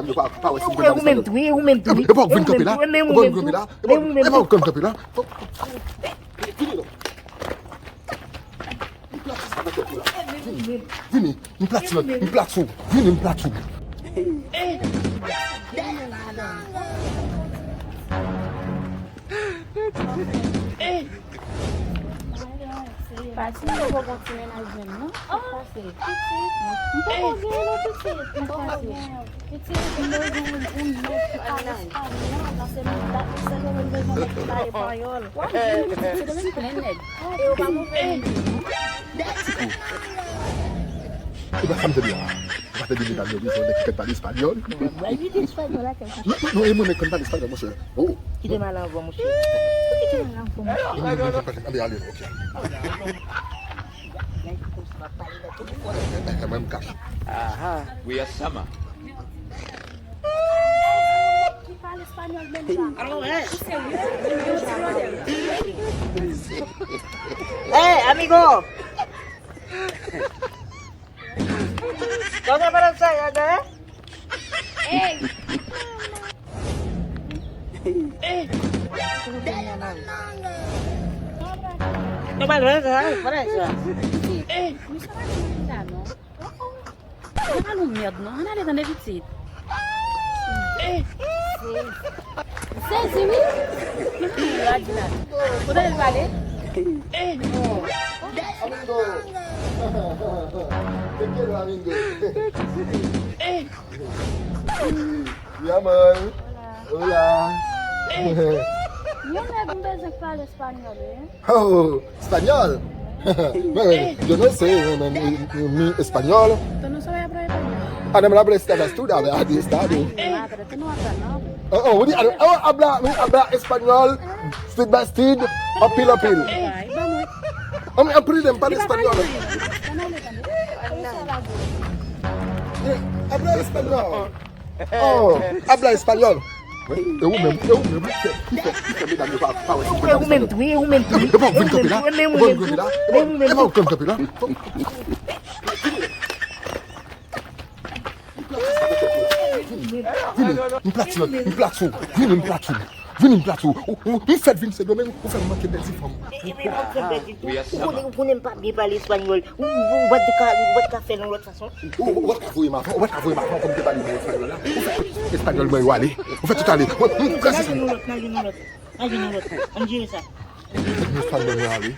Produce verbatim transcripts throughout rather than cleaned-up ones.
Yo pa, pa wè si m konn pale espanyòl. Ou menm tou, ou menm tou. E pa ou k vin kanpe la? E pa ou k vin kanpe la? E pa ou k vin kanpe la? Vini non. M plati sa nan tèt ou la. Vini, vini. M plati nan, m plati ou. Vini, m plati ou. Pati m poko gon ti mennaj menm non. Sa k pase? Pitit, m poko gen non pitit. Sa k pase? Pitit, m bezwen yon nèg ki pale espanyòl. Nan se menm dat, se yo menm bezwen nèg ki pale panyòl. W ap jwenn pitit, se de menm plen nèg. E yo pa move menm. Ou pa sa m tande a. Ou pa tande medam yo bezwen nèg ki konn pale espanyòl? Mwen, mwen, li te espanyòl la, kèm. Non, non, non, e mwen menm konn pale espanyòl, monchè. Oh. Kite m ale anvan, monchè. Kite m ale anvan, monchè. Non, non, non, non, ale, ale, ok. Nèg konsa pale nan tout fò. Eh, eh, mwen, m kache. Aha. Wi, a sama. Ki pale espanyòl menm jan. Alò, eh. Ou serye? Hey, amigo! Cosa para ensayar, eh? Ey! Ey! Toma, para ensayar, para ensayar. Ey! Misye pa gen anvi la, non. Ann al yon mèd non, ann ale tande pitit. Sezi wi. Ou tande l pale? Amigo. Te quiero, amigo. Mi amor. Hola. Yon nèg m bezwen k pale espanyòl wi. Oh, español. Bueno, yo no sé, mi, mi, mi español. ¿Tú no sabes hablar español? Ah, no me lo habla esta basura, aquí está, tú. Ay, mi madre, tú no hablas nada. Oh, oh, what do you, oh, habla, mi habla español, speed by speed, apil, apil. Ay, vamos. Oh, mi aprende para español. Eh, habla español. Oh, habla español. E ou menm, e ou menm, ou fè, ou fè, ou fè medam yo pa, pa wè si ou menm tou, e ou menm tou. E pa ou vin kanpe la, e pa ou vin kanpe la, e pa ou vin kanpe la. Vini, m plati, m plati, vini, m plati. Vini m plati ou. Ou, ou, m fèt vin Sendomeng, ou fè m manke pèdi fanm. E, e, e, ou fè m pèdi tou. Ou konnen, ou konnen m pa byen pale espanyòl. Ou, ou, ou pa t ka, ou pa t ka fè l yon lòt fason. Ou, ou, ou pa t ka voye m avan, ou pa t ka voye m avan pou m te pale nan espanyòl la. Ou fè tout espanyòl mwen yo ale. Ou fè tout ale. Mwen, m kraze sa. N al jwenn yon lòt, n al jwenn yon lòt. N al jwenn yon lòt. Ann jere sa. Espanyòl mwen ale.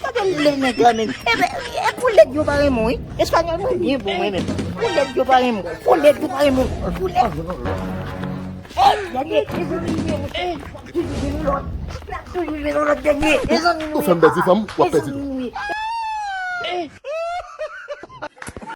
Gade lè nèg la menm. Enben, e pou lèd yo pa renmen w, wi. Espanyòl mwen byen bon mwen menm. Pou lèd yo pa renmen w. Pou lèd yo pa renmen w. Pou lèd. Ey, dènye, mezanmi, mezanmi. Toujou jwenn yon lòt. Toujou jwenn yon lòt dènye. Mezanmi, nou fè m pèdi fanm, w ap pèdi tou. Ey.